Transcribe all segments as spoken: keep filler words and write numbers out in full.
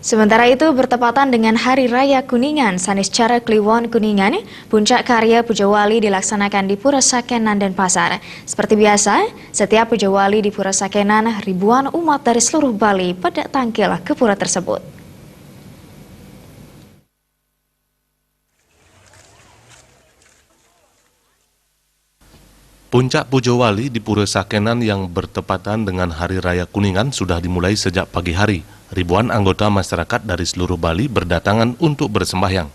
Sementara itu, bertepatan dengan Hari Raya Kuningan, Saniscara Kliwon Kuningan, puncak karya Puja Wali dilaksanakan di Pura Sakenan, Denpasar. Seperti biasa, setiap Puja Wali di Pura Sakenan, ribuan umat dari seluruh Bali pedek tangkil ke pura tersebut. Puncak Puja Wali di Pura Sakenan yang bertepatan dengan Hari Raya Kuningan sudah dimulai sejak pagi hari. Ribuan anggota masyarakat dari seluruh Bali berdatangan untuk bersembahyang.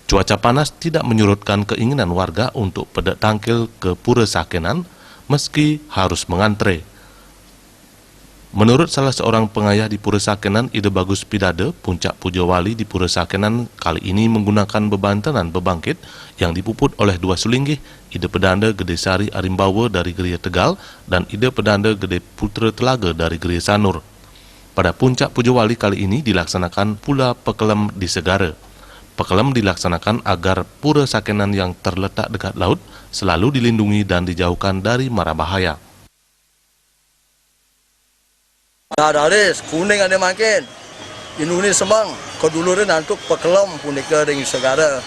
Cuaca panas tidak menyurutkan keinginan warga untuk pedek tangkil ke Pura Sakenan, meski harus mengantre. Menurut salah seorang pengayah di Pura Sakenan, Ida Bagus Pidada, puncak Puja Wali di Pura Sakenan kali ini menggunakan bebantenan bebangkit yang dipuput oleh dua sulinggih, Ida Pedanda Gede Sari Arimbawa dari Geria Tegal dan Ida Pedanda Gede Putra Telaga dari Geria Sanur. Pada puncak Puja Wali kali ini dilaksanakan pula pekelem di segara. Pekelem dilaksanakan agar Pura Sakenan yang terletak dekat laut selalu dilindungi dan dijauhkan dari mara bahaya. Nah, raris, kuning ane mangkin. Inuni semeng, keduluran antuk pekelem punika ring segara.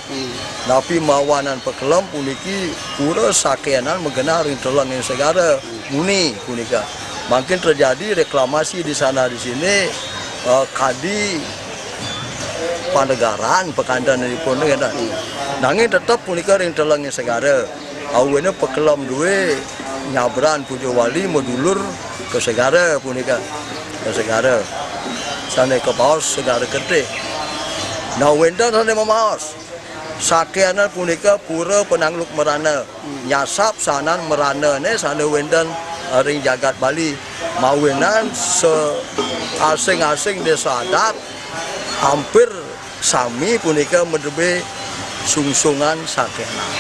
Napi mawanan pekelem puniki Pura Sakenan magenah ring telenging segara. Muni punika. Mangkin terjadi reklamasi di sana di sini, eh, kadi panegaran pakantenipun, ngeten. Nanging tetep punika ring telenging segara. Awena pekelem duwe nyabran Puja Wali madulur ke segara punika. Ke segara. Sane kabaos Segara Getih. Nah, wenten sane mamaos. Sakenan punika pura panangluk mrana. Nyasap sanan mranane sane wenten ring jagat Bali. Mawinan se-, asing-asing desa adat hampir sami punika madebe sungsungan Sakenan.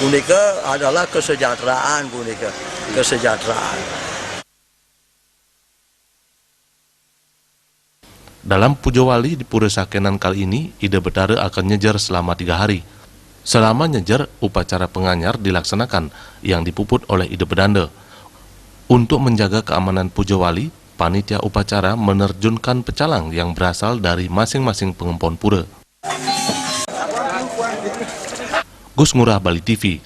Punika adalah kesejahteraan punika, kesejahteraan. Dalam Puja Wali di Pura Sakenan kali ini, Ida Betara akan nyejer selama tiga hari. Selama nyejer, upacara penganyar dilaksanakan yang dipuput oleh Ida Bedanda. Untuk menjaga keamanan Puja Wali, panitia upacara menerjunkan pecalang yang berasal dari masing-masing pengempon pura. Gus Ngurah, Bali T V,